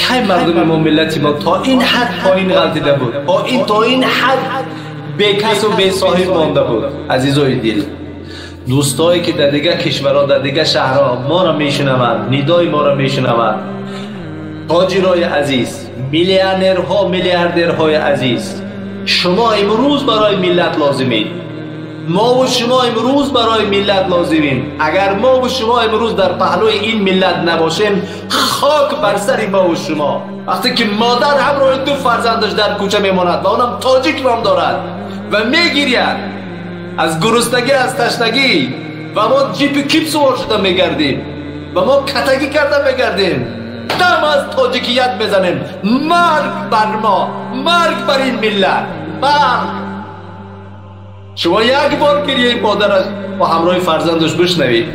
Кай мардуми мо, миллати мо то ин ҳад поин ғалтида буд, то ин ҳад бекасу бесоҳиб монда буд. Азизои дил, дӯстое ки дар дигар кишварҳо, дар дигар шаҳрҳо моро мешунаванд, нидои моро мешунаванд, тоҷирои азиз, миллионерҳо, миллиардерҳои азиз, шумо имрӯз барои миллат лозимед. Мо ва шумо имрӯз барои миллат лозимем. Агар мо ва шумо имрӯз дар паҳлӯи ин миллат набошем, хок бар сари мо ва шумо. Вақте ки модар ҳамроҳи ду фарзандаш дар кӯча мемонад ва онам тоҷик ном дорад ва мегиряд аз гуруснагӣ, аз ташнагӣ, ва мо ҷипи кип сувор шуда мегардем ва мо катагӣ карда мегардем, дам аз тоҷикият мезанем. Марг бар мо, марг бар ин миллат, марг. Шумо як бор гирияи модараш бо ҳамроҳи фарзандаш бишнавед.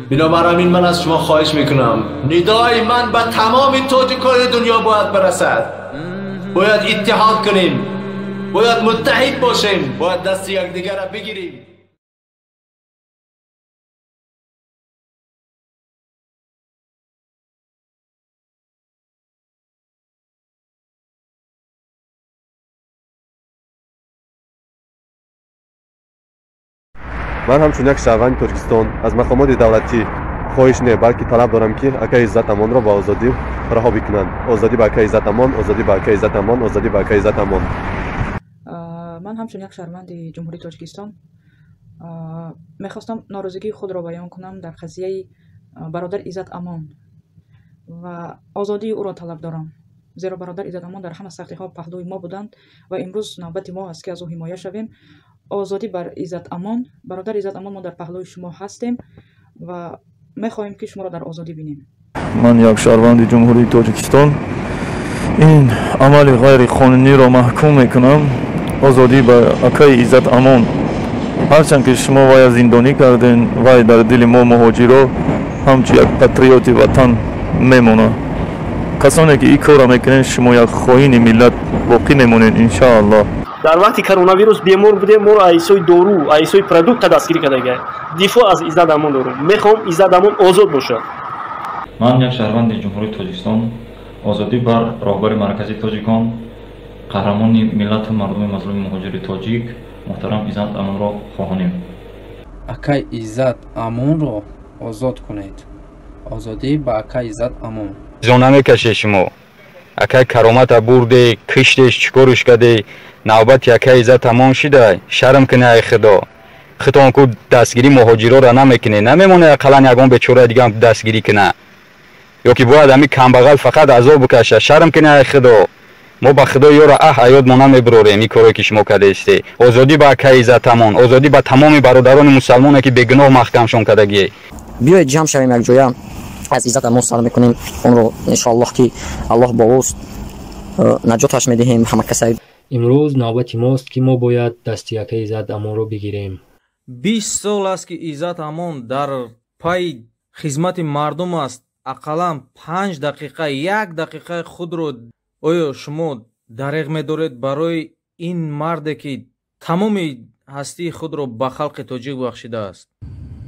Бинобар ҳамин ман аз шумо хоҳиш мекунам, нидои ман ба тамоми тоҷикони дунё бояд барасад. Бояд иттиҳод кунем, бояд муттаҳид бошем, бояд дасти якдигарро бигирем. Ман ҳамчун як шаҳрванди Тоҷикистон аз мақомоти давлатӣ хоҳиш не, балки талаб дорам, ки акаи Иззат Амонро ба озодӣ раҳо бикунанд. Озодӣ ба акаи Иззат Амон, озодӣ ба акаи Иззат Амон, озодӣ ба акаи Иззат Амон. Ман ҳамчун як шаҳрванди Ҷумҳурии Тоҷикистон мехостам норозигии худро баён кунам дар қазияи бародар Иззат Амон ва озодии ӯро талаб дорам. Зеро бародар Иззат Амон дар ҳама сахтиҳо паҳлӯи мо буданд ва имрӯз навбати мо аст, ки аз ӯ ҳимоя шавем. Озодӣ бар Иззат Амон. Бародар Иззат Амон, мо дар паҳлӯи шумо ҳастем ва мехоҳем, ки шуморо дар озодӣ бинем. Ман як шаҳрванди Ҷумҳурии Тоҷикистон ин амали ғайриқонуниро маҳкум мекунам. Озодӣ ба акаи Иззат Амон. Ҳарчанд ки шумо вая зиндонӣ карден, вай дар дили мо муҳоҷиро ҳамчун як патриоти ватан мемонад. Касоне ки ин корро мекунед, шумо як хоини миллат боқӣ мемонед, иншоаллоҳ. Дар вақти коронавирус бемор будем, моро айсои дору, айсои продукта дастгирӣ кардага. Дифоъ аз Иззат Амон дорум. Мехоҳам Иззат Амон озод бошад. Ман як шаҳрванди Ҷумҳурии Тоҷикистон, озодӣ бар роҳбари маркази тоҷикон, қаҳрамони миллату мардуми мазлуми муҳоҷири тоҷик муҳтарам Иззат Амонро хоҳонем. Акаи Иззат Амонро озод кунед. Озодӣ ба акаи Иззат Амон. Зо намекаше шумо. Акаи каромата бурде, киштеш, чикориш каде, навбати акаи Иззат Амон шида, шарм куне ай худо. Худтон ку дастгирӣ муҳоҷироро намекунед, намемонед ақаллан ягон бечораи дига дастгирӣ куна. Ё ки бояд ҳамин камбағал фақат азоб бикаша, шарм куне ай худо. Мо ба худо ёро ҳаёт мо намебурорем ин коре ки шумо кардаисте. Озодӣ ба акаи Иззат Амон, озодӣ ба тамоми бародарони мусалмоне ки бегуноҳ маҳкамшон кардагие. Биёед ҷамъ шавем якҷоя, аз Иззат Амон сар мекунем онро, иншоаллоҳ ки Аллоҳ бо ӯст, наҷоташ медиҳем ҳама касай. Имрӯз навбати мост, ки мо бояд дасти акаи Иззат Амонро бигирем. 20 сол аст, ки Иззат Амон дар пайи хизмати мардум аст. Ақаллан 5 дақиқа, як дақиқаи худро оё шумо дареғ медоред барои ин марде, ки тамоми ҳастии худро ба халқи тоҷик бахшидааст?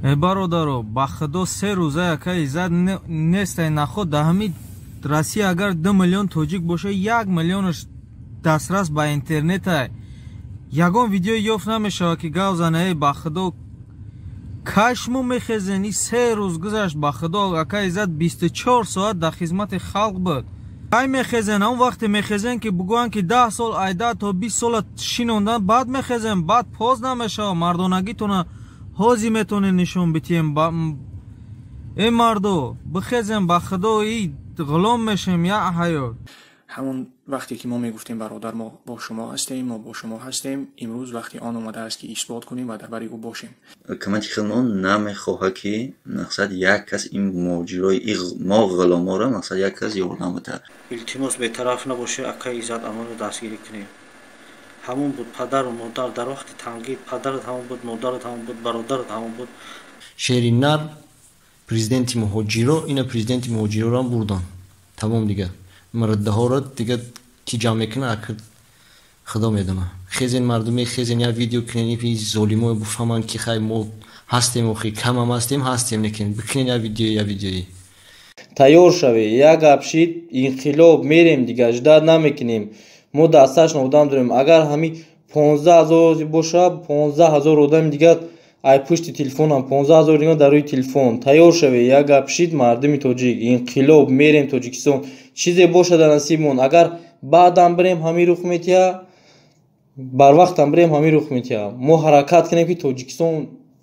Э бародаро, ба худо 3 рӯза акаи Иззат нестай наход. Дар ҳамин Россия агар 2 миллион тоҷик боша, 1 миллионаш дастрас ба интернетай. Ягон видео ёфт намешавад, ки гав зана. Э ба худо, кай шумо мехезен? И 3 рӯз гузашт, ба худо, акаи Иззат 24 соат дар хизмати халқ буд. Кай мехезен? Он вақте мехезен, ки бугӯянд, ки 10 сол айда то 20 сола шинондан, баъд мехезен, баъд поз намешавад. Мардонагитона ҳозир метавонед нишон битием. Э мардо, бихезем, ба худо, и ғулом мешем як ҳаёт. Ҳамон вақте ки мо мегуфтем бародар, мо бо шумо ҳастем, мо бо шумо ҳастем, имрӯз вақти он омадааст, ки исбот кунем ва дар бари ӯ бошем. Ҳукумати хилмон намехоҳад, ки мақсад як кас ин муҳоҷирои мо ғуломоро мақсад як кас ёрдам бидиҳад. Илтимос, бетараф набошед, акаи Иззат Амонро дастгирӣ кунем. Ҳамон буд падару модар дар вақти тангӣ, падарат ҳамон буд, модарат ҳамон буд, бародарат ҳамон буд. Шери нар президенти муҳоҷиро, ина президенти муҳоҷироро бурдан. Тамом дига. Марддаҳоро дига ки ҷамъ мекунад, акр худо медонад. Хезен мардуме, хезен як видео кунен, ин золимо бифаҳманд, ки хай мо ҳастем, охи камам ҳастем, ҳастем, лекин бикунен як видео, як видеои. Тайёр шавед, як гап шид, инқилоб мерем, дига ждать намекунем. Мо дасташон одам дорем. Агар ҳамин 15 000 боша, 15 000 одами дигар ай пушти телефонам, 15 000 дигар дар рӯи телефон. Тайёр шавед, як гап шид, мардуми тоҷик, инқилоб мерем Тоҷикистон. Чизе боша дар насибмон. Агар баъдам бирем, ҳамин рух метиҳа, барвақтам бирем, ҳамин рух метиҳа. Мо ҳаракат кунем, ки Тоҷикистон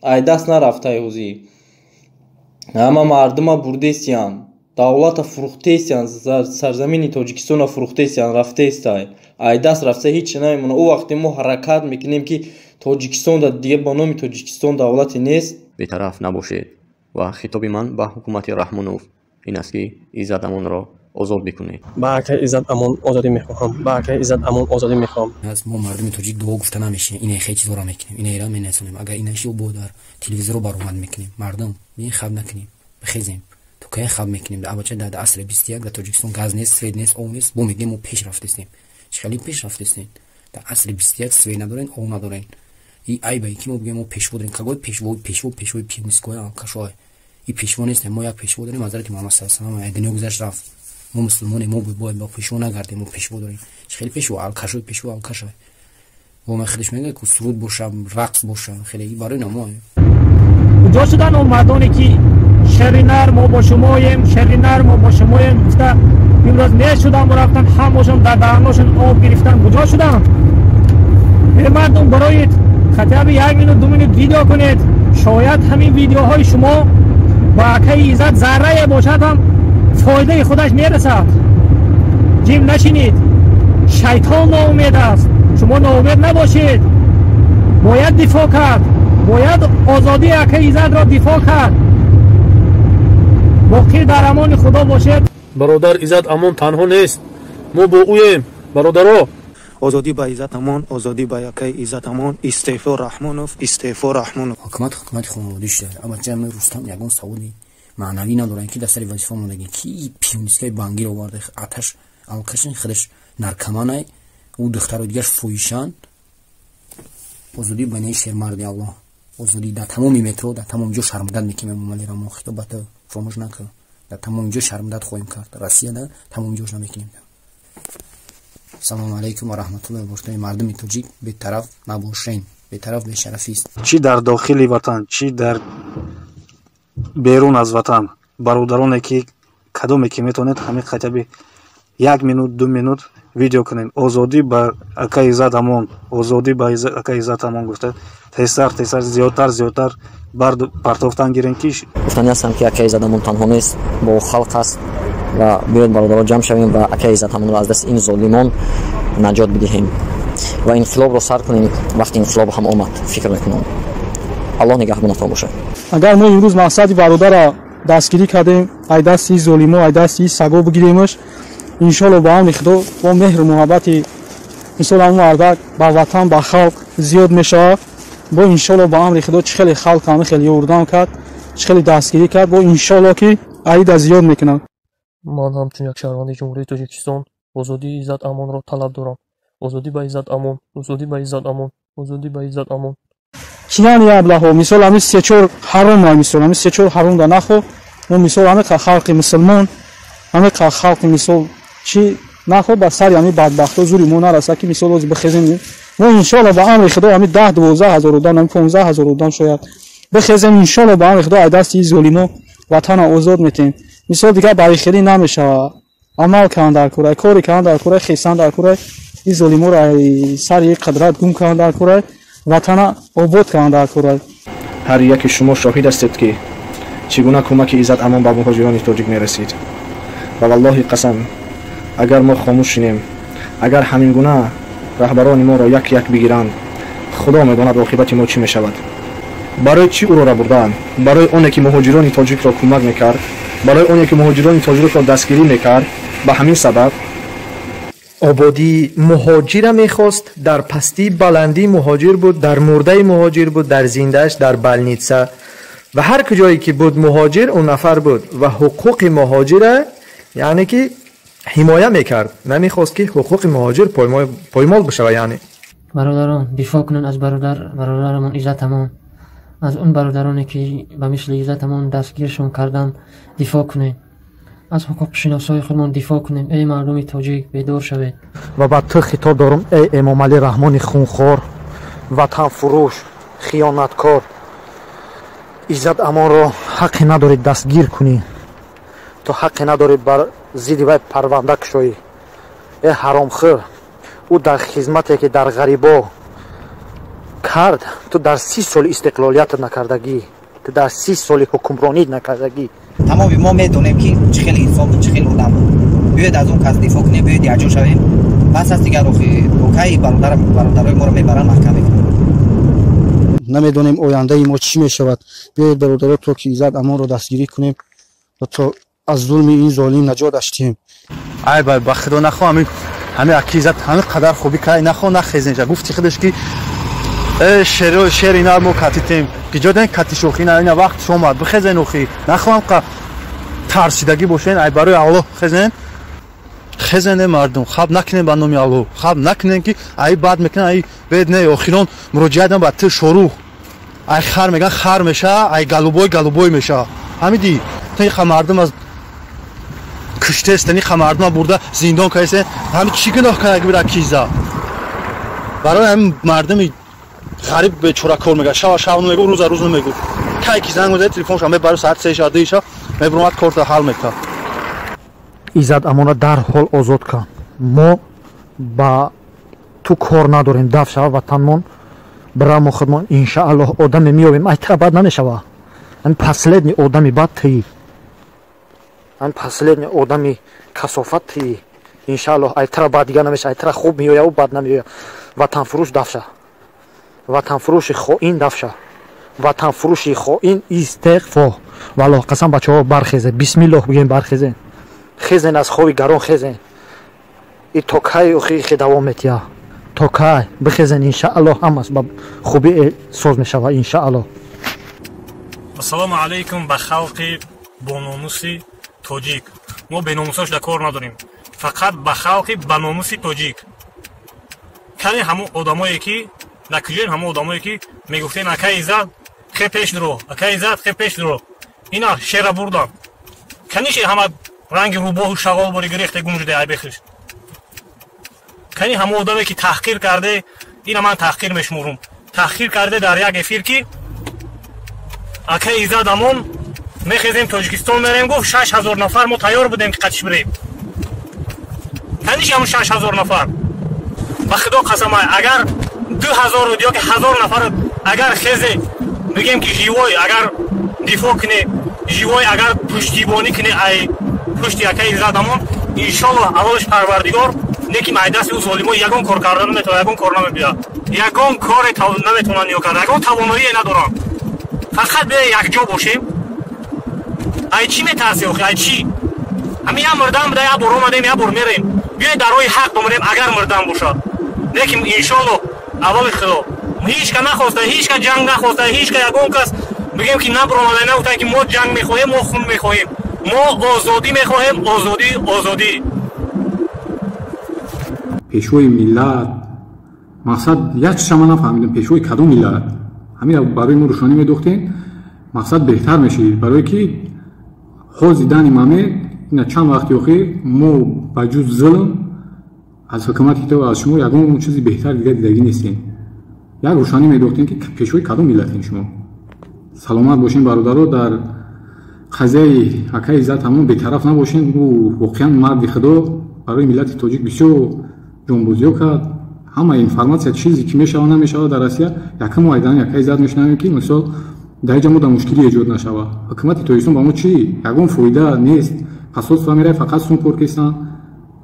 ай даст нарафтаи. Ҳозир ҳама мардума бурдестиянд, давлата фурӯхтестиянд, сарзамини Тоҷикистона фурӯхтестиянд, рафтестай, ай даст рафта, ҳеч намемона. Ӯ вақте мо ҳаракат мекунем, ки Тоҷикистон дига ба номи Тоҷикистон давлате нест. Бетараф набошед ва хитоби ман ба ҳукумати Раҳмонов ин аст, ки Иззат Амонро озод бикунед. Ба акаи Иззат Амон озодӣ мехоҳам, ба акаи Иззат Амон озодӣ мехоҳам. Аз мо мардуми тоҷик дуо гуфта намешинем, ине хеле чизҳоро мекунем, инеро менасонем. Агар инаши бо дар телевизорро баромад мекунем. Мардум, бин, хаб накунем, бихезем. То кай хаб мекунем? Абача, дар асри 21 дар Тоҷикистон газ нест, свет нест, об нест. Бо мегӯем, мо пеш рафтестем. Чӣ хеле пеш рафтестем? Дар асри 21 свет надорем, об надорем. И айбае ки мо бигӯем, мо пешво дорем. Какой пешво? Пешво, пешвои пианисткоя, алкашоа, и пешво нестем. Мо як пешво дорем, ҳазрати Муҳаммад саллаллоҳу алайҳи васаллам, дунё гузашт, рафт. Мо мусулмонем, мо бояд ба пешво нагардем. Мо пешво дорем. Чӣ хеле пешво? Алкашои пешво алкашай. Бо ман хелеш мегӯяд, ку суруд боша, рақс боша, хеле барои намо. Куҷо шудан он мардоне, ки шери нар, мо бо шумоем, шери нар, мо бо шумоем гуфта имрӯз мешудам, рафтан, ҳамашон дар даҳаношон об гирифтан? Куҷо шуданд? Э мардум, барои хотя бы як минут, 2 минут видео кунед. Шояд ҳамин видеоҳои шумо ба акаи Иззат заррае бошад ҳам фоидаи худаш мерасад. Ҷим нашинед. Шайтон ноумед аст, шумо ноумед набошед. Бояд дифоъ кард, бояд озодии акаи Иззатро дифоъ кард. Боқӣ дар амони Худо бошед. Бародар Иззат Амон танҳо нест, мо бо ӯем, бародаро. Озодӣ ба Иззат Амон, озодӣ ба акаи Иззат Амон! Истеъфо, Раҳмонов! Истеъфо, Раҳмонов! Ҳукумат ҳукумати хонаводӣ шуда. Абача, Рустам ягон саводи маънавӣ надоранд, ки дар сари вазифа мондагӣ. Ки пионисткаи бангиро оварда? Аташ алкашин, худаш наркоманай, ӯ духтаро дигаш фоҳишанд. Озодӣ ба неи шермарди Аллоҳ, озодӣ! Дар тамоми метро, дар тамоми ҷо шармдат мекунем. Эмомалӣ Раҳмон, хитобата фаромӯш накун. Дар тамоми ҷо шармдат хоҳем кард. Россияда тамоми ҷош намекунем. Ассалому алайкум ва раҳматуллоҳи ва баракотуҳ. Мардуми тоҷик, бетараф набошен, бетараф бешарафист. Чӣ дар дохили ватан, чӣ дар берун аз ватан, бародароне ки кадоме ки метавонед, ҳамин хотя бы як минут, 2 минут видео кунем. Озодӣ ба акаи Иззат Амон, озодӣ ба акаи Иззат Амон гуфта, тезтар, тезтар, зиёдтар, зиёдтар партофтан гирем, ки Гуфтани ҳастам, ки акаи Иззат Амон танҳо нест, бо халқ аст ва биёед, бародаро, ҷамъ шавем ва акаи Иззат Амонро аз дасти ин золимон наҷот бидиҳем ва инқилобро сар кунем. Вақти инқилоб ҳам омад, фикр мекунам. Аллоҳ нигаҳбонатон бошад. Агар мо имрӯз мақсади бародарро дастгирӣ кардем, ай дасти золимо, ай дасти саго бигиремаш, иншолло, ба амри Худо, бо меҳру муҳаббати мисол ҳамун мардак ба ватан, ба халқ зиёд мешавад. Бо иншолло, ба амри Худо, чӣ хеле халқ ҳами хеле ёрдам кард, чӣ хеле дастгирӣ кард, бо иншолло, ки аида зиёд мекунад. Ман ҳамчун як шаҳрванди Ҷумҳурии Тоҷикистон озодии Иззат Амонро талаб дорам. Озодӣ ба Иззат Амон, озодӣ ба Иззат Амон, озодӣ ба Иззат Амон! Кинани аблаҳо, мисол, ҳами сечор ҳаром, мисол, ҳами сечор ҳаром да нахо. Мо, мисол, ҳами халқи мусулмон, ҳами халқи, мисол, чӣ нахо, ба сари ҳами бадбахто зури мо нараса, ки, мисол, ози бихезем. Мо, иншолло, ба амри Худо, ҳами 10-12 ҳазор одам, ҳами 15 ҳазор одам шояд бихезем. Иншолло, ба амри Худо, ай дасти золимо ватана озод метем. Мисол, дигар барихелӣ намешавад. Амал кунанд дар курай, коре кунанд дар курай, хесанд дар курай, ин золиморо сари қудрат гум кунанд дар курай, ватана обод кунанд дар курай. Ҳар яке шумо шоҳид ҳастед, ки чӣ гуна кӯмаки Иззат Амон ба муҳоҷирони тоҷик мерасид. Ва валлоҳи қасам, агар мо хомӯш шинем, агар ҳамин гуна раҳбарони моро як як бигиранд, Худо медонад, оқибати мо чӣ мешавад. Барои чӣ ӯро рабурдаанд? Барои оне ки муҳоҷирони тоҷикро кӯмак мекард, барои оне ки муҳоҷирони тоҷикро дастгирӣ мекард. Ба ҳамин сабаб. Ободии муҳоҷира мехост, дар пастии баландии муҳоҷир буд, дар мурдаи муҳоҷир буд, дар зиндааш, дар больница ва ҳар куҷое ки буд муҳоҷир, он нафар буд ва ҳуқуқи муҳоҷира, яъне ки, ҳимоя мекард. Намехост, ки ҳуқуқи муҳоҷир поймол бишавад, яъне. Бародарон, дифоъ кунанд аз бародарамон Иззат Амон, аз он бародароне, ки ба мисли Иззат Амон дастгиршон карданд, дифоъ кунед. Аз ҳуқуқшиносҳои худмон дифоъ кунем. Эй мардуми тоҷик, бедор шавед. Ва ба ту хитоб дорам, эй Эмомалӣ Раҳмони хунхор, ватанфурӯш, хиёнаткор. Иззат Амонро ҳаққе надорӣ дастгир кунӣ, ту ҳаққе надорӣ бар зидди вай парванда кушоӣ. Э ҳаромхӯр, ӯ дар хизмате ки дар ғарибо кард, ту дар 30 соли истиқлолиятат накардагӣ, ту дар 30 соли ҳукмронит накардагӣ. Тамоми мо медонем ки чӣ хел инсон буд, чӣ хел одам буд. Биёед аз он кас дифоъ кунем, биёед якҷо шавем. Пас аз дигар охи окай бародарои моро мебаранд, маҳкам мекунанд. Намедонем ояндаи мо чӣ мешавад. Биёед бародаро, то ки Иззат Амонро дастгирӣ кунем ва то аз зулми ин золим наҷоташ диҳем. Ай ба худо нахоҳам, ҳами аки Иззат ҳами қадар хубӣ кай нахоҳ нахезенҷа. Гуфти худаш ки шер ина мо катитем, киҷо ден катишохи ина ина вақт омад, бихезен охи. Нахоҳам қа тарсидагӣ бошен, ай барои Аллоҳ хезен. Хезене мардум, хаб накунем ба номи Аллоҳ, хаб накунем ки ай бад мекунан, ай бед не, охирон муроҷиат ба ту шорух. Ай хар меган хар меша, ай голубой голубой меша. Ҳамиди ту мардум аз куштест, ниха мардума бурда зиндон кардесен, ҳами чӣ гуноҳ карда буд акиза? Барои ҳамин мардуми ғариб бечора кор мекард, шава шав намегӯ, рӯза рӯз намегӯ. Кай ки занг мезад, телефонша мебарад, соати 3 ша, 2 ша мебуромад, корта ҳал мекард. Иззат Амонро дарҳол озод кун. Мо ба ту кор надорем, даф шава ватанмон, бира мо худмон иншааллоҳ одаме меёбем, ай тра бад намешава. Ҳамин последний одами бад тии, ҳамин последний одами касофат тии. Иншааллоҳ ай тра бад дига намеша, ай тра хуб меояву бад намеоя. Ватанфурӯш дафша, ватанфурӯши хоин дафша, ватанфурӯши хоин истиғфо. Валлоҳ қасам бачаҳо, бархезе, бисмиллоҳ бигӯем, бархезен, хезен аз хоби гарон хезен. И то кай охи давом метиҳа, то кай? Бихезен, иншааллоҳ ҳамаш ба хубӣ соз мешава, иншааллоҳ. Ассалому алайкум ба халқи бономуси тоҷик. Мо беномусош да кор надорем, фақат ба халқи баномуси тоҷик. Кани ҳамон одамое ки дар куҷоем, ҳамон одамое ки мегуфтем акай Иззат хе пеш дуро, акай Иззат хе пеш дуро, ина шера бурдам. Каниши ҳама ранги рӯбоҳу шағол бори гирехте гум шуде айбехиш. Кани ҳамон одаме ки таҳқир карде, ина ман таҳқир мешуморум, таҳқир карде дар як эфир ки акай Иззат Амон мехезем Тоҷикистон мерем, гуфт 6000 нафар мо тайёр будем ки қатиш бирем. Каниши ҳамон 6000 нафар? Ба худо қасам, агар 2000 ё ки 1000 нафар агар хезе бигем ки живой агар дифоъ куне, живой агар пуштибонӣ куне ай пушти акай Иззат Амон, иншоллоҳ аввалаш Парвардигор неки майдасти ӯ золимо ягон кор карда наметавонад, ягон кор намебиёд, ягон коре наметавонанд ё карда, ягон тавоноие надоранд. Фақат биё якҷо бошем. Ай чӣ метарсӣ охи, ай чӣ? Ҳамин як мурдан буда, як бор омадем, як бор мерем. Биёед дар роҳи ҳақ бимирем, агар мурдан бошад. Лекин иншоллоҳ аввали худо ҳеч ка нахоста, ҳеч ка ҷанг нахоста, ҳеч ка ягон кас бигем ки набуромада нагуфтанд ки мо ҷанг мехоҳем, мо хун мехоҳем, мо озодӣ мехоҳем, озодӣ, озодӣ. Пешвои миллат мақсад як чиза ман нафаҳмидам, пешвои кадом миллат? Ҳамин барои мо рӯшонӣ медохтем, мақсад беҳтар мешид. Барое ки ҳози дани маме ина чанд вақти охир мо ба ҷуз зулм аз ҳукумати то аз шумо ягон чизи беҳтар дига дидагӣ нестем. Як рӯшонӣ медохтем ки пешвои кадом миллатем шумо. Саломат бошем бародаро, дар қазияи акаи Иззат Амон бетараф набошем. Ӯ воқеан марди худо барои миллати тоҷик бисёр ҷонбозиё кард. Ҳама информатсия чизе ки мешава намешава дар Россия якам айдан акаи Иззат мешунавем ки мисол дар инҷа мо дар мушкилӣ эҷод нашава. Ҳукумати Тоҷикистон ба мо чӣ? Ягон фоида нест. Посольство меравад, фақат сум кор кестан.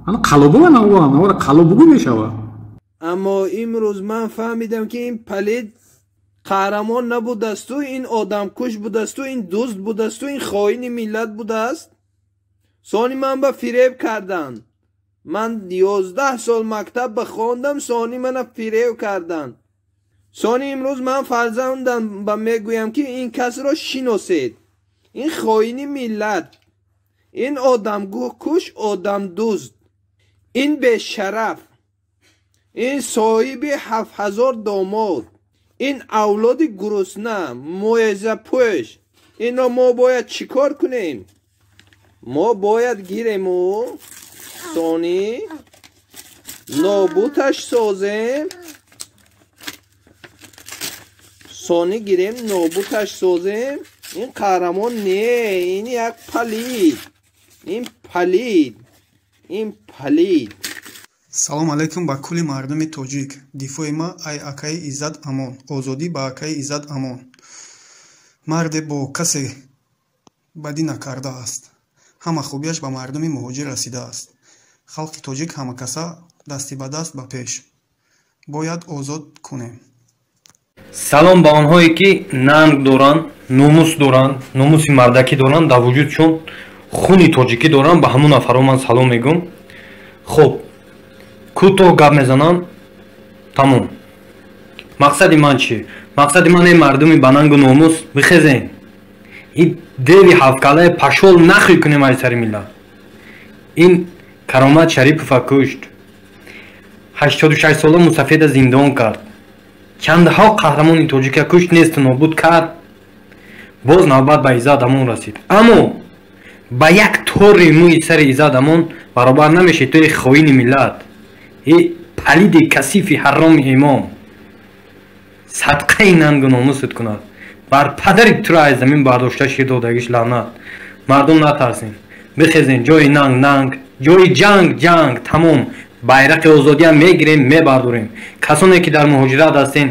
Ана қалобова навоам, навора қалобугӯ мешава. Аммо имрӯз ман фаҳмидам ки ин палид қаҳрамон набудасту, ин одамкуш будасту, ин дузд будасту, ин хоини миллат будааст. Сони ман ба фиреб карданд. Ман 11 сол мактаб ба хондам, сони мана фиреб карданд. Сони имрӯз ман фарзандам ба мегӯям ки ин касро шиносед. Ин хоини миллат, ин одамкуш, одамдузд, ин бешараф, ин соҳиби 7000 домод, ин авлоди гурусна, мӯъҷизапӯш. Инро мо бояд чӣ кор кунем? Мо бояд гирему сони нобуташ созем, сони гирем нобуташ созем. Ин қаҳрамон не, ин як палид, ин палид, ин палид. Салом алайкум ба кулли мардуми тоҷик. Дифои ма ай акаи Иззат Амон, озодӣ ба акаи Иззат Амон. Марде бо касе бадӣ накардааст, ҳама хубиаш ба мардуми муҳоҷир расидааст. Халқи тоҷик ҳамакаса дасти ба даст ба пеш. Бояд озод кунем. Салом ба онҳое ки нанг доранд, номус доранд, номуси мардакӣ доранд, дар вуҷудшон хуни тоҷикӣ доранд. Ба ҳамон нафарҳо ман салом мегӯм. Хуб, кӯтоҳ гап мезанам, тамом. Мақсади ман чи? Мақсади ман эй мардуми ба нангу номус, бихезем, ин деви ҳафткалаи пашол нахӯй кунем ай сари миллат. Ин Каромат Шарипова кушт, 86 сола мусафеда зиндон кард, чандҳо қаҳрамони тоҷика кушт, несту нобуд кард. Боз навбат ба Иззат Амон расид, аммо ба як тори мӯи сари Иззат Амон баробар намешед. Ту хоини миллат, э палиди касифи ҳароми имом, садқаи нангу номусат кунад, бар падари туро аз замин бардошта шир додагиш лаънат. Мардум, натарсен, бихезен. Ҷои нанг нанг, ҷои ҷанг ҷанг, тамом. Байрақи озодиам мегирем, мебардорем. Касоне ки дар муҳоҷират ҳастен,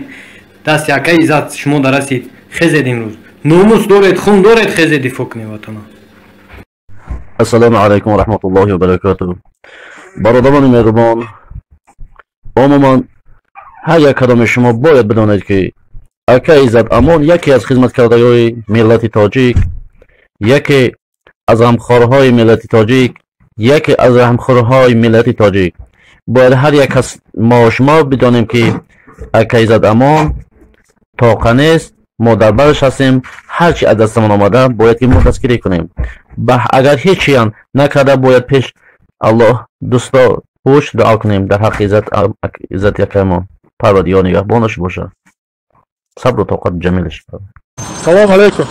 дасти акаи Иззат шумо дарасид, хезед. Имрӯз номус доред, хун доред, хезед, дифоъ кунед ватана. Ассалому алайкум ва раҳматуллоҳи ва баракатуҳ. Бародарони меҳрубон, умуман ҳар як кадоми шумо бояд бидонед, ки акаи Иззат Амон яке аз хизматкардаҳои миллати тоҷик, яке аз ғамхорҳои миллати тоҷик, яке аз раҳмхӯрҳои миллати тоҷик. Бояд ҳар як аз мо шумо бидонем, ки акаи Иззат Амон тоқа нест, мо дар бараш ҳастем. Ҳар чи аз дастамон омада, бояд ки мо дастгирӣ кунем. Агар ҳечиам накарда, бояд пеш Аллоҳ дӯсто ҳуш дуо кунем дар ҳаққи иззати акаамон. Парвардигор нигаҳбонаш бошад, сабру тоқат ҷамилаш. Салом алайкум.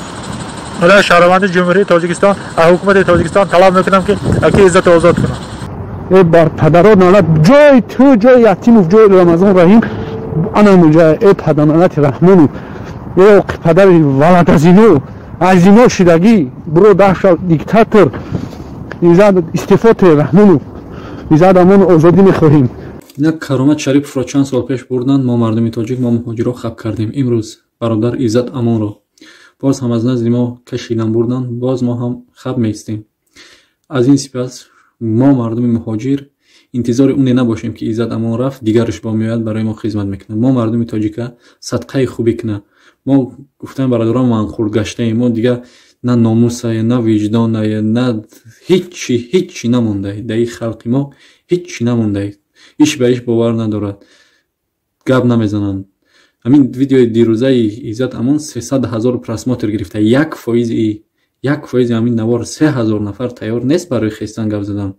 Ман шаҳрванди Ҷумҳурии Тоҷикистон аз ҳукумати Тоҷикистон талаб мекунам, ки аки Иззатро озод кунам. Э бар падаро налат, ҷои ту, ҷои Ятимов, ҷои Рамазон Раҳим ана муҷа. Э паданалати Раҳмонов, э оқи падари валад азино, азино шидагӣ, буро даҳша диктатор. Иззат истеъфо те, Раҳмонов. Иззат Амон озодӣ мехоҳем. Инак Каромат Шариповро чанд сол пеш бурданд. Мо мардуми тоҷик, мо муҳоҷиро хаб кардем. Имрӯз бародар Иззат Амонро боз ҳам аз назди мо кашидан бурданд, боз мо ҳам хаб меистем. Аз ин сипас мо мардуми муҳоҷир интизори оне набошем, ки Иззат Амон рафт, дигараш бо меояд, барои мо хизмат мекунад, мо мардуми тоҷика садқаи хубӣ кунад. Мо гуфтаем, бародарон, манхурд гаштаем. Мо дигар на номусае, на виҷдонае, на ҳичи, ҳичи намондае. Дар ин халқи мо ҳичи намондае, иш ба иш бовар надорад, гап намезананд. Ҳамин видеои дирӯзаи Иззат Амон 300 000 просмотр гирифта. 1%, 1%-и ҳамин навор 3000 нафар тайёр нест барои хестан гап задан.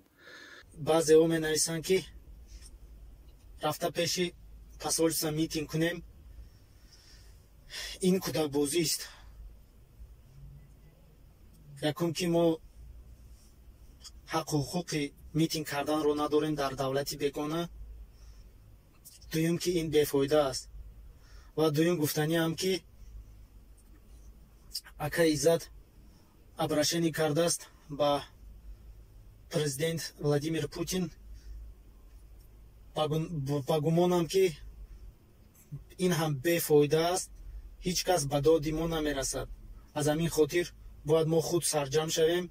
Баъзеҳо менависанд, ки рафта пеши посольство митинг кунем. Ин кӯдакбозист. Якум, ки мо ҳаққу ҳуқуқи митинг карданро надорем дар давлати бегона. Дуюм, ки ин бефоида аст. Ва дуюм, гуфтаниам, ки ака Иззат обращение кардааст ба президент Владимир Путин. Ба гумонам, ки ин ҳам бефоида аст, ҳеҷ кас ба доди мо намерасад. Аз ҳамин хотир бояд мо худ сарҷамъ шавем.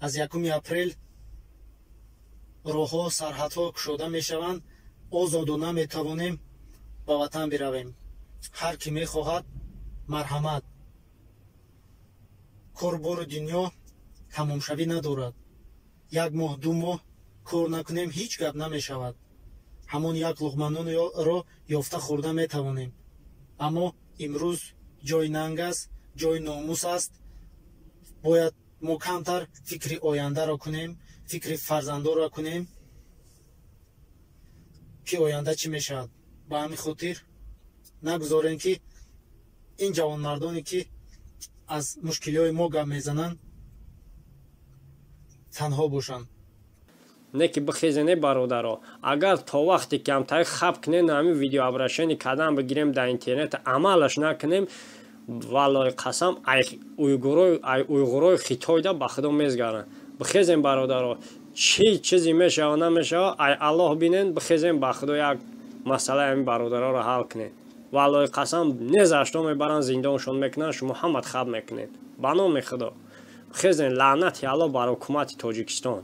Аз 1-уми апрел роҳҳо, сарҳадҳо кушода мешаванд, озодона метавонем ба ватан биравем. Ҳар кӣ мехоҳад, марҳамат. Корбори дунё тамомшавӣ надорад. Як моҳ, 2 моҳ кор накунем, ҳеҷ гап намешавад. Ҳамон як луқма нонро ёфта хӯрда метавонем. Аммо имрӯз ҷои нанг аст, ҷои номус аст. Бояд мо камтар фикри ояндаро кунем, фикри фарзандонро кунем, ки оянда чӣ мешавад. Ба ҳамин хотир нагузорем, ки ин ҷавонмардоне, ки аз мушкилиҳои мо гап мезананд. Танҳо бошанд. Не ки бихезене, бародаро, агар то вақте камтари хаб кунем, ҳамин видеообращение кадан бигирем, дар интернет амалаш накунем, валлои қасам, ай уйғурои Хитойда ба худо мезгаранд. Бихезем, бародаро, чӣ чизе мешава, намешава, ай Аллоҳ бинен. Бихезем, ба худо, як масъалаи ҳамин бародароро ҳал кунем. Валлои қасам, незашто мебаранд, зиндоншон мекунанд, шумо ҳамат хаб мекунед. Ба номи Худо, бихезен. Лаънати Аллоҳ бар ҳукумати Тоҷикистон.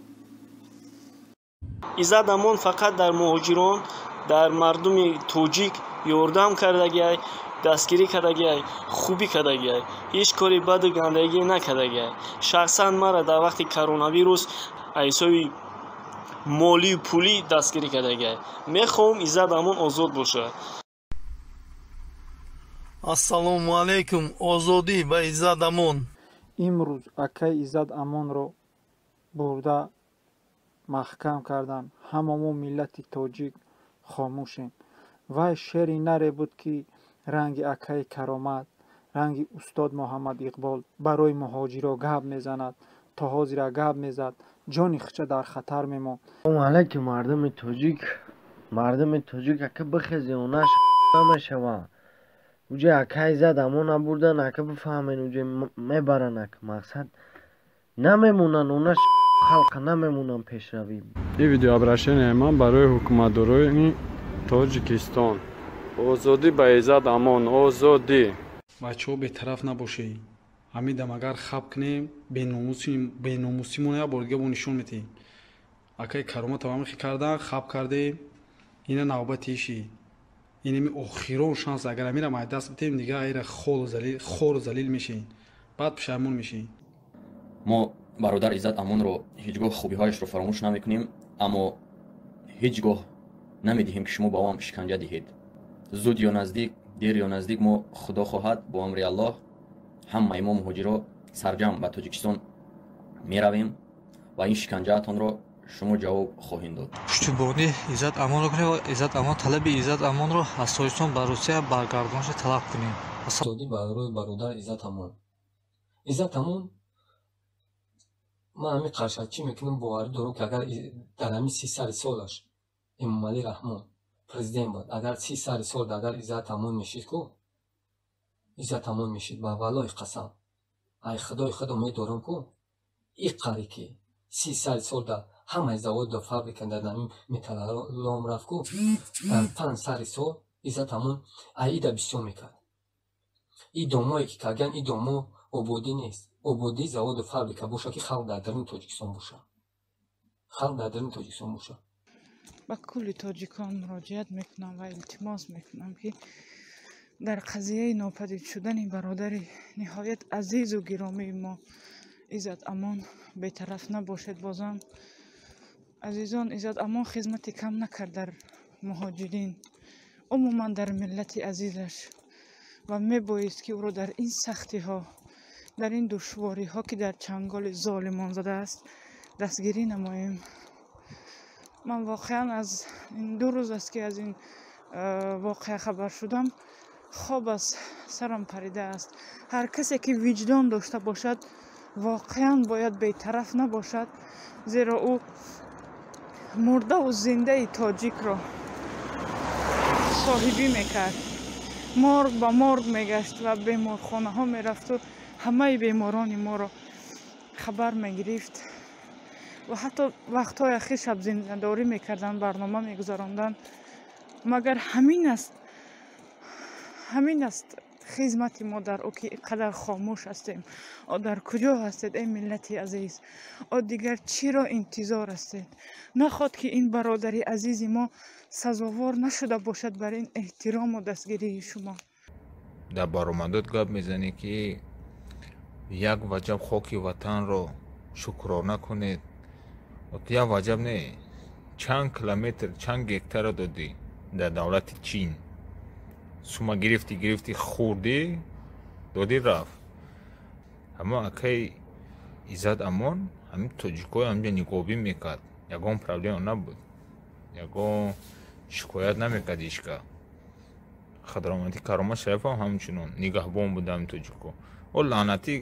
Иззат Амон фақат дар муҳоҷирон, дар мардуми тоҷик ёрдам кардагиай, дастгирӣ кардагиай, хубӣ кардагиай, ҳеҷ кори баду гандагӣ накардагиай. Шахсан мара дар вақти коронавирус аз ҳисоби молию пулӣ дастгирӣ кардагиай. Мехоҳам Иззат Амон озод бошад. Ассалому алайкум, озодӣ ба Иззат Амон. Имрӯз акаи Иззат Амонро бурда маҳкам карданд. Ҳама мо миллати тоҷик хомӯшем. Вай шери наре буд, ки ранги акаи Каромат, ранги устод Муҳаммад Иқбол барои муҳоҷиро гап мезанад, то ҳозира гап мезад, ҷони хича дар хатар мемонд. Салому алайкум, мардуми тоҷик, мардуми тоҷик, ака, бихезе, онаш намешава. Уҷа акаи Иззат Амона бурдан, ака, бифаҳмен, уҷа мебаран, ака, мақсад намемонанд, онаш халқа намемонанд пешравӣ. Ин видеообращение ман барои ҳукуматдорони Тоҷикистон. Озодӣ ба Иззат Амон, озодӣ. Бачаҳо, бетараф набошед. Ҳамидам агар хаб кунем, беномусимон як бор дига бо нишон метиҳем. Акаи Кароматам ҳамихи кардан, хаб кардем, ина навбати иши, инами охирон шанс. Агар амирам ай даст битем, дига айра хору залил мешем, баъд пушаймон мешем. Мо бародар Иззат Амонро ҳеҷ гоҳ хубиҳояшро фаромӯш намекунем, аммо ҳеҷ гоҳ намедиҳем, ки шумо ба ӯам шиканҷа диҳед. Зуд ё наздик, дер ё наздик, мо, Худо хоҳад, бо амри Аллоҳ, ҳамаи мо муҳоҷиро сарҷамъ ба Тоҷикистон меравем ва ин шиканҷаатонро шумо ҷавоб хоҳем дод. Пуштибонӣ Иззат Амонро кунем ва Иззат Амон, талаби Иззат Амонро аз Тоҷикистон ба Русия баргардонашро талаб кунем. Озодӣ барои бародар Иззат Амон. Иззат Амон, ман ҳамин қаршачӣ мекунам, боварӣ дорам, ки агар дар ҳамин 30 сари солаш Эмомалӣ Раҳмон президент буд, агар 30 сари сол агар Иззат Амон мешид ку, Иззат Амон мешид, ба валлоҳи қасам, ай Худои худ умед дорам ку, иқаре ки 30 сари сол дар ҳамаи заводу фабрика дар ҳамин металлолом рафт ку, дар 5 сари сол Иззат Амон аида бисёр мекард. И домое ки кардиян, и домо ободӣ нест. Ободӣ заводу фабрика боша, ки халқ дар даруни Тоҷикистон боша, халқ дар даруни Тоҷикистон боша. Ба кулли тоҷикон муроҷиат мекунам ва илтимос мекунам, ки дар қазияи нопадид шудани бародари ниҳоят азизу гиромии мо Иззат Амон бетараф набошед. Бозам, азизон, Иззат Амон хизмати кам накард дар муҳоҷирин, умуман дар миллати азизаш, ва мебоист, ки ӯро дар ин сахтиҳо, дар ин душвориҳо, ки дар чанголи золимон задааст, дастгирӣ намоем. Ман воқеан аз ин 2 рӯз аст, ки аз ин воқеа хабар шудам, хоб аз сарам паридааст. Ҳар касе ки виҷдон дошта бошад, воқеан бояд бетараф набошад, зеро ӯ мурдаву зиндаи тоҷикро соҳибӣ мекард, морг ба морг мегашт ва беморхонаҳо мерафту ҳамаи беморони моро хабар мегирифт ва ҳатто вақтҳои ахир шабзиндадорӣ мекарданд, барнома мегузаронданд. Магар ҳамин аст, ҳамин аст хизмати мо дар ӯ, ки қадар хомӯш ҳастем? О, дар куҷо ҳастед, эй миллати азиз? О, дигар чиро интизор ҳастед? Наход ки ин бародари азизи мо сазовор нашуда бошад бар ин эҳтирому дастгирии шумо. Дар баромадот гап мезанӣ, ки як ваҷаб хоки ватанро шукрона кунед. Як ваҷаб не, чанд километр, чанд гектарро додӣ дар давлати Чин? Сума гирифтӣ, гирифтӣ, хӯрдӣ, додӣ, рафт. Ҳамо акаи Иззат Амон ҳамин тоҷикҳои ҳамҷа нигоҳбин мекард, ягон проблема набуд, ягон шикоят намекард ҳечка. Хадрамати Каромат Шарифам ҳамчунон нигаҳбон буд ҳамин тоҷико. О, лаънатӣ.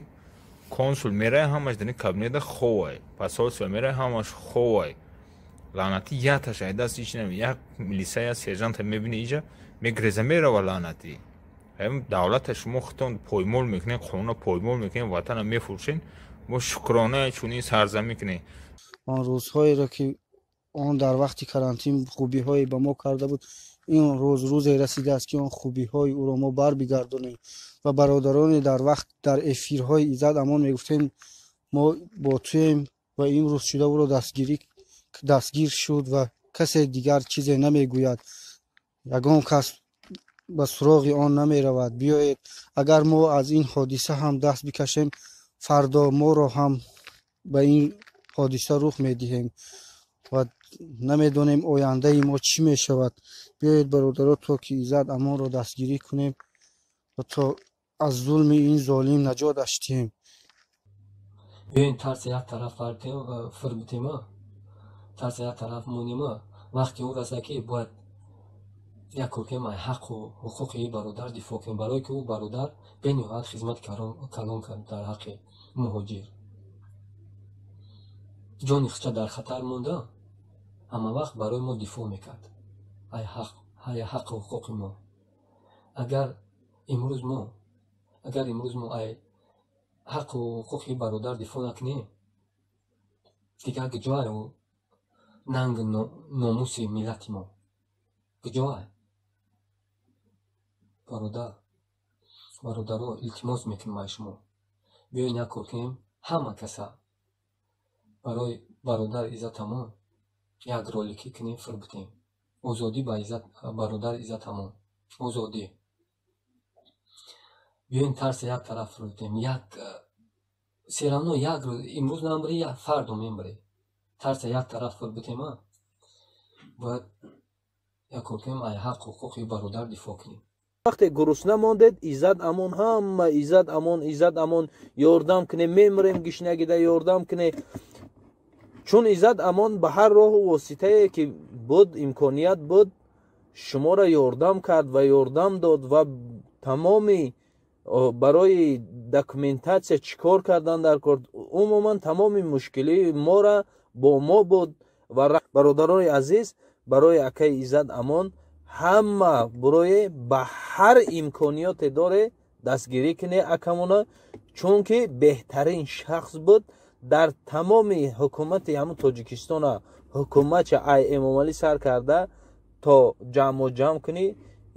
Консул мерай, ҳамаш дар кабинета ховай, посольство мерай, ҳамаш ховай. Лаънатӣ, яташ ай даст ҳеч нами, як милиса, я сержанта мебини, иҷа мегреза мерава. Лаънатӣ, давлата шумо худтон поймол мекунед, қонуна поймол мекунед, ватана мефурӯшед, мо шукрона чунин сарзамин кунем. Он рӯзҳоеро, ки он дар вақти карантин хубиҳое ба мо карда буд, ин рӯз рӯзе расидааст, ки он хубиҳои ӯро мо барбигардонем. Ва бародароне дар вақт дар эфирҳои Иззат Амон мегуфтем, мо бо туем, ва имрӯз шуда ӯро дастгир шуд ва касе дигар чизе намегӯяд, ягон кас ба суроғи он намеравад. Биёед, агар мо аз ин ҳодиса ҳам даст бикашем, фардо моро ҳам ба ин ҳодиса рух медиҳем ва намедонем ояндаи мо чӣ мешавад. Биёед, бародаро, то ки Иззат Амонро дастгирӣ кунем ва то аз зулми ин золим наҷоташ диҳем. Биёен, тарса як тараф фир битема, тарса як тараф монема. Вақти он раса, ки бояд як кор кунем, ҳаққу ҳуқуқи бародар дифоъ кунем, барое ки ӯ бародар бениҳоят хизмати калон кард дар ҳаққи муҳоҷир. Ҷони худша дар хатар монда, ҳама вақт барои мо дифоъ мекард, ай ҳаққу ҳуқуқи мо. Агар имрӯз мо ай ҳаққу ҳуқуқи бародар дифоъ накунем, дигар куҷоай ӯ нангу номуси миллати мо, куҷоай? Бародар, бародаро, илтимос мекунем ай шумо, биёен, як кор кунем, ҳама каса барои бародар Иззат Амон як роликӣ кунем, фир битем. Озодӣ ба бародар Иззат Амон, озодӣ! Биёен, тарса як тараф фир битем. Як всё равно як рӯз, имрӯз намбирӣ, фардо мембирӣ. Тарса як тараф фир битема, бояд як кор кунем, ай ҳаққу ҳуқуқи бародар дифоъ кунем. Вақте гурусна мондед, Иззат Амон, ҳама Иззат Амон, Иззат Амон, ёрдам куне, мемирем гишнагида, ёрдам куне. Чун Иззат Амон ба ҳар роҳу воситае ки буд, имконият буд, шуморо ёрдам кард ва ёрдам дод ва тамоми барои документация чӣ кор кардан дар кор, умуман тамоми мушкилии мора бо мо буд. Ва бародарони азиз, барои акаи Иззат Амон ҳама бурое, ба ҳар имкониёте доре, дастгирӣ куне акамона, чунки беҳтарин шахс буд дар тамоми ҳукумати ҳамун Тоҷикистона. Ҳукуматча ай Эмомалӣ сар карда то ҷамъу ҷамъ кунӣ,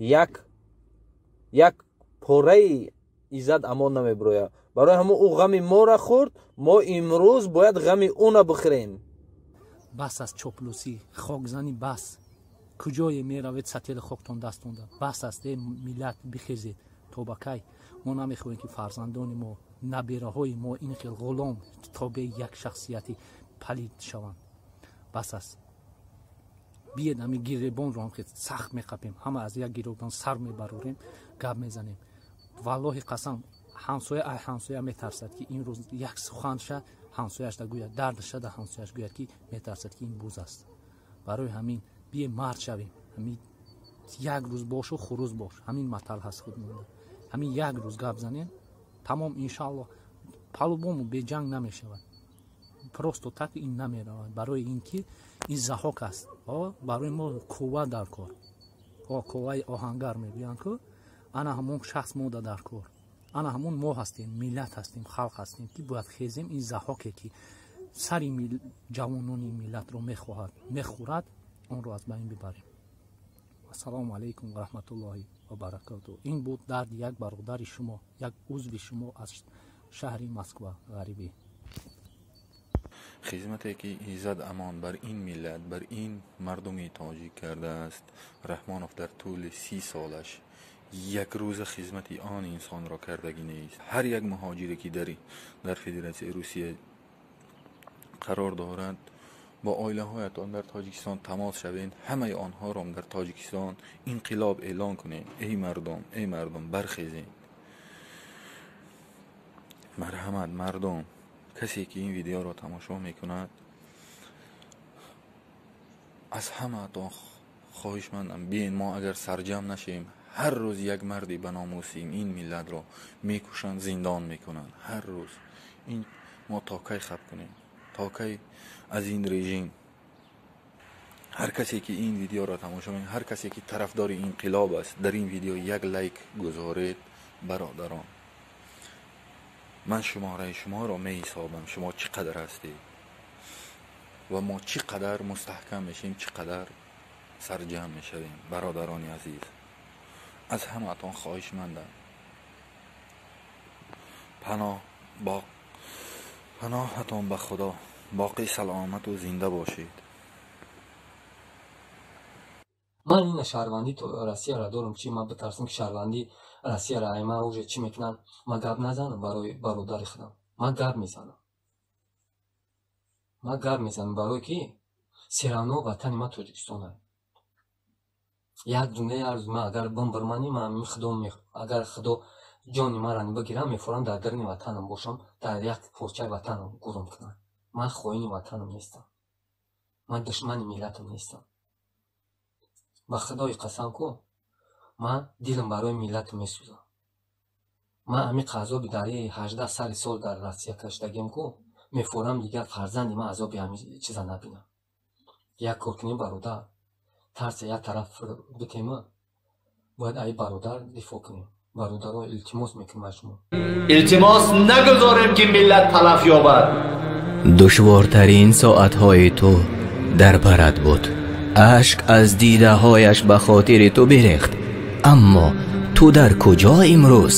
як пораи Иззат Амон намебирояд. Барои ҳамун ӯ ғами моро хӯрд, мо имрӯз бояд ғами ӯна бихӯрем. Бас аст чоплусӣ, хокзанӣ, бас! Куҷое меравед, сатели хоктон дастонда? Бас аст, э миллат, бихезед! То ба кай? Мо намехоҳем, ки фарзандони мо, набераҳои мо ин хел ғулом, тобеи як шахсияти палид шаванд. Бас аст! Биед, ҳами гиребонро ҳам сахт меқапем, ҳама аз як гиребон сар мебарорем, гап мезанем. Валлоҳи қасам, ҳамсоя ай ҳамсоя метарсад, ки имрӯз як суханша ҳамсояшда гӯяд, дардашада ҳамсояш гӯяд, ки метарсад, ки ин буз аст. Барои ҳамин бие, мард шавем. Ҳамин як рӯз бошу хурӯз бош, ҳамин матал ҳаст худ монда. Ҳамин як рӯз гап занем, тамом. Иншааллоҳ, по-любому беҷанг намешавад, просто так ин намеравад, барои ин ки ин Заҳок аст. Барои мо қувва дар кор, қувваи оҳангар мегӯянд ку, ана ҳамон шахс мода дар кор, ана ҳамон мо ҳастем, миллат ҳастем, халқ ҳастем, ки бояд хезем. Ин Заҳоке, ки сари ҷавонони миллатро мехоҳад, мехӯрад, онро аз байн бибарем. Ассалому алайкум ва раҳматуллоҳи ва баракату. Ин буд дарди як бародари шумо, як узви шумо аз шаҳри Москва, ғарибӣ. Хизмате ки Иззат Амон бар ин миллат, бар ин мардуми тоҷик кардааст, Раҳмонов дар тӯли 30 солаш як рӯза хизмати он инсонро кардагӣ нест. Ҳар як муҳоҷире ки дар Федератсияи Русия қарор дорад, бо оилаҳоятон дар Тоҷикистон тамос шавед, ҳамаи онҳоро дар Тоҷикистон инқилоб эълон кунед. Эй мардум, эй мардум, бархезед! Марҳамат, мардум, касе ки ин видеоро тамошо мекунад, аз ҳамаатон хоҳишмандам, биен, мо агар сарҷамъ нашем, ҳар рӯз як марди ба номуси ин миллатро мекушанд, зиндон мекунанд ҳар рӯз. Ин мо то кай хаб кунем, то кай аз ин режим? Ҳар касе ки ин видеоро тамошо мекунад, ҳар касе ки тарафдори инқилоб аст, дар ин видео як лайк гузоред. Бародарон, ман шумораи шуморо меҳисобам, шумо чӣ қадар ҳастед ва мо чӣ қадар мустаҳкам мешавем, чӣ қадар сарҷамъ мешавем. Бародарони азиз, аз ҳамаатон хоҳишмандам, паноҳ бо паноҳатон ба Худо, боқӣ саломату зинда бошед. Ман ина шаҳрвандии Россияро дорам, чи ман битарсам, ки шаҳрвандии Россияро ай ман уже чӣ мекунам? Ман гап назанам барои бародари худам? Ман гап мезанам, ман гап мезанам, барое ки всё равно ватани ман Тоҷикистон аст. Як дуне арзу ман агар бимбирмани ман худо, агар Худо ҷони маро бигирам, мефорам дар даруни ватанам бошам, дар як порчаи ватанам гурум кунам. Ман хоини ватанам нестам, ман душмани миллатам нестам. Ба Худои қасам ку, ман дилам барои миллатам месӯзам. Ман ҳамиқа азоби дари 18 сари сол дар Россия кашидагиам ку, мефорам дигар фарзанди ман азоби ҳамин чиза набинам. Як кор кунем, бародар, тарса як тараф битема, бояд аи бародар дифоъ кунем. Бародаро, илтимос мекунам аз шумо. Илтимос, нагузорем, ки миллат талаф ёбад. Душвортарин соатҳои ту дар барат буд. Ашк аз дидаҳояш ба хотири ту бирехт, аммо ту дар куҷо имрӯз?